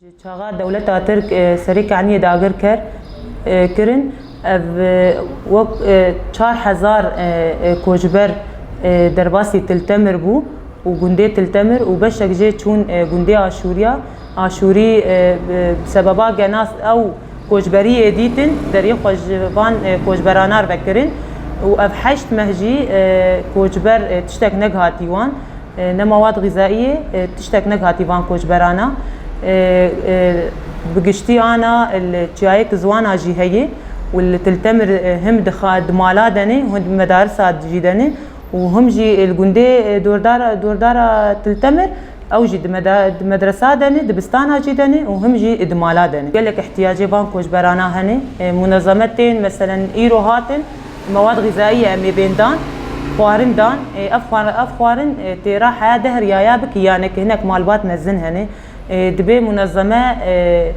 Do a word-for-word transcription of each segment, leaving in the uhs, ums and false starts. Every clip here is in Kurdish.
Çaxa dewleta Tirk, e, serê Keniyê dagir ker, e, kirin, ev, e, wek, e, çar hezar, e, e, koçber, e, derbasî Til Temir bû û gundê Til Temir û beşek jê çûn, e, gundê Aşûriya. Aşûrî, e, e, sebeba genas ew koçberiyê dîtin, deriyê xwe ji van, e, koçberana re vekirin û ev heşt meh jî, e, koçber, e, tiştek negihatî wan. E, ne mewad xîzaiyê, e, tiştek negihatî van koçberana. E, e, bi giştî ana li çiyayê Kizwana jî heye û li Til Temir, e, him di xa-, di mala de ne, him di medarisa jî de ne û him jî li gundê, e, dordara, dordara Til Temir, ew jî di meda-, di medresa de ne, dibistana jî de ne û him jî di mala de ne. Gelek ihtiyacê van koçberana hene. E, munezeme tên, meselen, îro hatin, mewad xîzaiyê em ê bên dan, xwarin dan. E, ev xwar-, ev xwarin, e, têra heya deh riyaya bikî, yanê ki hinek malbat mezin hene. E, dibê munezeme, e,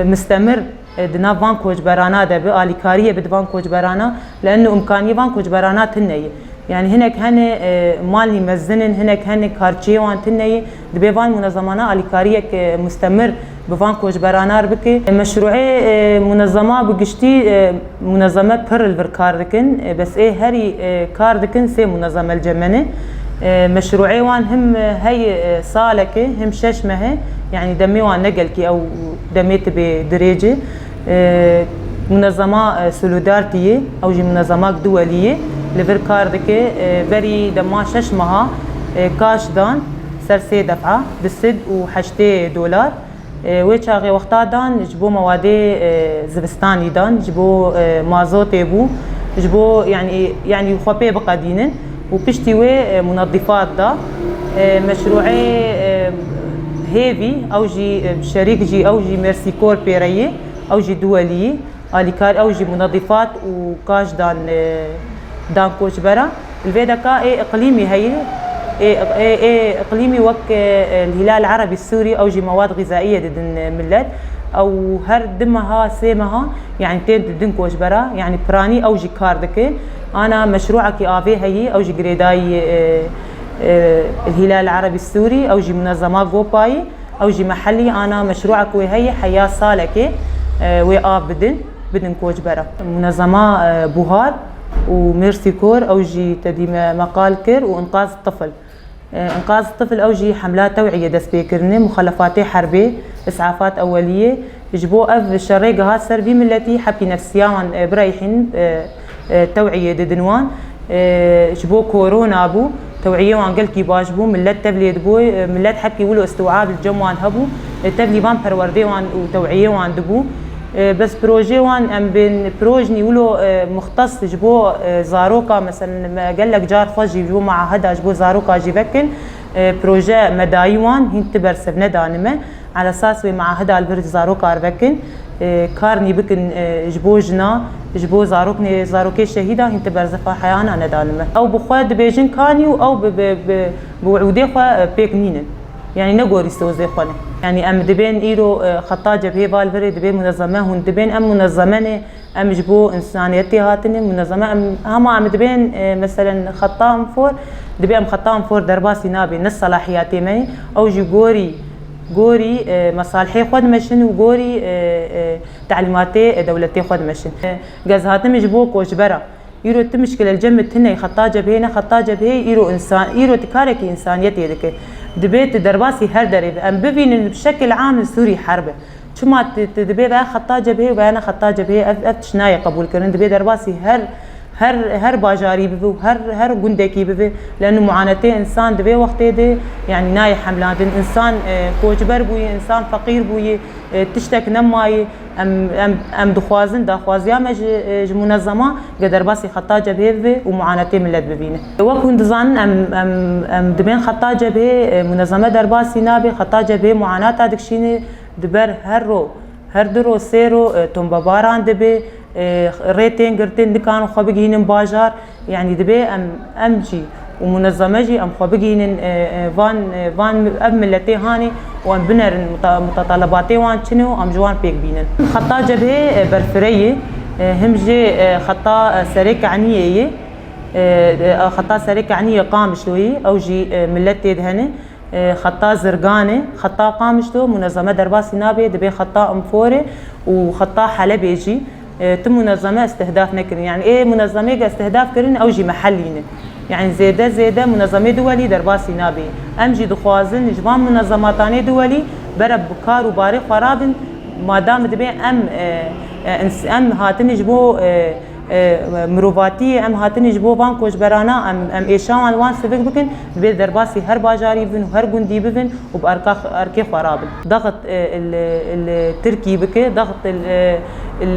mistemir, e, di nav van koçberana de bi, alîkariyê bi di van koçberana, li ennu imkaniyê van koçberana tune ye. Yani hinek hene, e, malnî mezin in, hinek hene karçiyê wan tune ye. Dibê van munezemana alîkariyek, e, mustemir bi van koçberana re bike. E, meşrûê, e, munezema bi giştî, e, munezeme pir li vir kar dikin. E, bes ê herî, e, kar dikin sê munezeme li cem me ne. E, meşrûê wan him, e, hey, e, saleke, him şeş mehe, yani demê wan ne gelkî ew demê tibê dirêc e. E, munezema, e, Solidarity ye, ew jî munezemak duwelî ye. Li vir kar dike, e, berî dema şeş meha, e, kaş dan ser sê defa, du sed û heştê dolar. E, wê çaxê wexta dan ji bo mewadê, e, zivistanî dan, ji bo, e, mazotê bû, ji bo, yani, yani xwe pê biqedînin û piştî wê, e, munedîfat da. E, meşrûê, e, hêvî, ew jî, e, şerîk jî, ew jî Mercy Corps pê re yê, ew jî duwelî yî. Alîkar ew jî munedîfat û kaş dan, e, dan koçbera. Li vê deka ê iqlîmî heye, ê, ê, ê iqlîmî wek, e, e, Hilal Erebî Sûrî, ew jî mewad xîzaiyê didin, e, millet. Ew her du meha, sê meha, yani tên didin koçbera, yani piranî ew jî kar dike. Ana meşrûekî avê heye, ew jî girêdayî, e, e, Hilal Erebî Sûrî, ew jî munezema Gopayî. Ew jî mehellî ana meşrûek wê heye heya salekê, e, wê av bidin, bidin koçbera. Munezema, e, Buhar û Mercy Corps ew jî tedî me meqal kir û Inqaz Tifl. E, Inqaz Tifl ew jî hemla tew'iyê dest pê kirine, muxelefatê herbê, is'afat eweliyê. Ji bo ev şerê gihat ser vî milletî hepkî nefsiya wan, e, bireyhîn, e, e, tew'iyê didin wan. E, ji bo korona bû, tew'iyê wan gelkî baş bû, millet tevlê dibû, e, millet hepkî wilo istiwab li cem wan hebû, e, tevlî van perwerdê wan û tew'iyê wan dibû. E, bes projê wan em bên projnî wilo, e, muxtes ji bo, e, zaroka, meselen, me gelek car xwe jî ji bo meaheda ji bo zaroka jî vekin, e, proje me dayî wan hîn ti bersev nedanime. Ala esas wê meahida li vir zaroka re vekin, e, karnî bikin, e, ji bo jina, ji bo zaroknê, zarokê şehîda hîn ti berzefa heyana nedanime. Ew bi xwe dibêjin kanî û ew bi, bi, bi, bi wi'ûdê xwe, e, pêk nînin. Yani ne gorî sozê xwe ne. Yani em dibên îro, e, xeta cebhê va li virê dibê munezeme hûn dibên em munezeme ne. Em ji bo însaniyetê hatine, munezeme em, hema em dibên, e, meselen, xeta Enfor, dibê em xeta Enfor derbasî nabe, ne selahiyetê me ye. Ew jî gorî, gorî, e, mesalihê xwe dimeşin û gorî, e, e, telîmatê, e, dewletê xwe dimeşin. E, gez hatime ji bo koçbera. Îro ti mişkile li cem min tune ye, xeta cebhê ne, xeta cebhê îro însan, îro ti karekî însaniyetê dike. Dibê ti derbasî her derê be. Em bivînin bi şekil am li Sûrî herb e. Çima tu, tu dibê ve xeta cebhê û veyana xeta cebhê, ev, ev tişt nayê qebûlkirin. Dibê derbasî her, her, her bajarî bibe û her, her gundekî bibe. Leno muanetê însan di vê wextê de, yanî nayê hemlandin. Însan, e, koçber bûye, însan feqîr bûye, e, tiştek nemayê. Em, em, em dixwazin, daxwaziya me ji, e, ji munezema ge derbasî xeta cebhê bibe û muanetê millet bivîne. Wek hûn dizanin, em, em, em dibên xeta cebhê, e, munezeme derbasî nabe, xeta cebhê muanata dikişîne. Di ber her ro, her du ro, sê ro, e, tombebaran dibe, e, rê tên girtin, nikarin xwe bigihînin bajar. Yanî dibe em, em jî û munezeme jî em xwe bigihînin, e, e, van, e, van ev miletê hanê û em binerin muta-, mutatalebatê wan çi ne û em ji wan pêk bînin. Xeta cebhê, e, berfireyê, e, him jê, e, xeta, e, serê Keniyê yê, e, e, xeta serê Keniyê Qamişloyê, ew jî, e, milet tê de hene. E, xeta Zirganê, xeta Qamişlo, munezeme derbasî nabe, dibe xeta Înforê û xeta Helebê jî, e, ti munezeme istihdaf nekirin. Yani ê munezemê ge istihdaf kirin, ew jî mehellî ne. Yani zêde zêde munezemê duwelî derbasî nabe. Em jî dixwazin ji van munezematanê duwelî bere bi kar û barê xwe rabin, madam dibe em, e, e, ins-, em hatine ji bo, e, e, mirovatiyê, em hatine ji bo van koçberana, em, em êşa wan, wan sivik bikin, divê derbasî her bajarî bibin û her gundî bibin û bi erka, erkê xwe rabin. Daxit, e, li, li Tirkî bike, daxit li,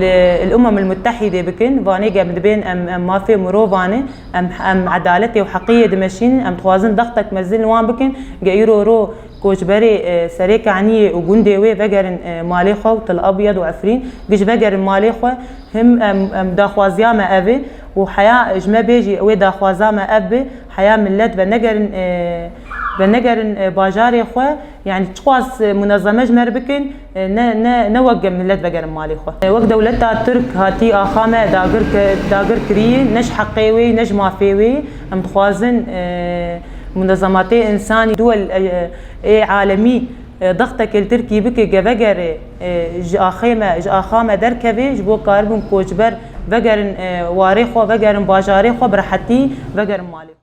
li, li Umem il Muttehîdê bikin, vanê ge em dibên em, em mafê mirovan e, em, em edaletê û heqiyê dimeşînin, em dixwazin daxtek mezin li wan bikin, ge îro ro koçberê, e, Serê Kaniyê û gundê wê vegerin, e, malê xwe û Til Abyad û Efrîn, giş vegerin malê xwe, him em, em daxwaziya me ev e û heya ji me bê jî wê daxwaza me ev be, heya millet venegerin, e, venegerin, e, bajarê xwe, yani çiqas, e, munezeme ji me re bikin, e, ne, ne, ne wek millet vegerin malê xwe. E, wek dewleta Tirk hatî axa me dagir ke-, dagir kirî, ne ji heqê wê, ne ji mafê wê. Em dixwazin, e, munezematê însanî, duwel, e, ê alemî, e, daxtekê li Tirkî bike, ge vegerê, e, ji axê me, ji axa me derkevê, ji bo karibin koçber vegerin, e, warê xwe, vegerin bajarê xwe, bi rehetî vegerin malê xwe.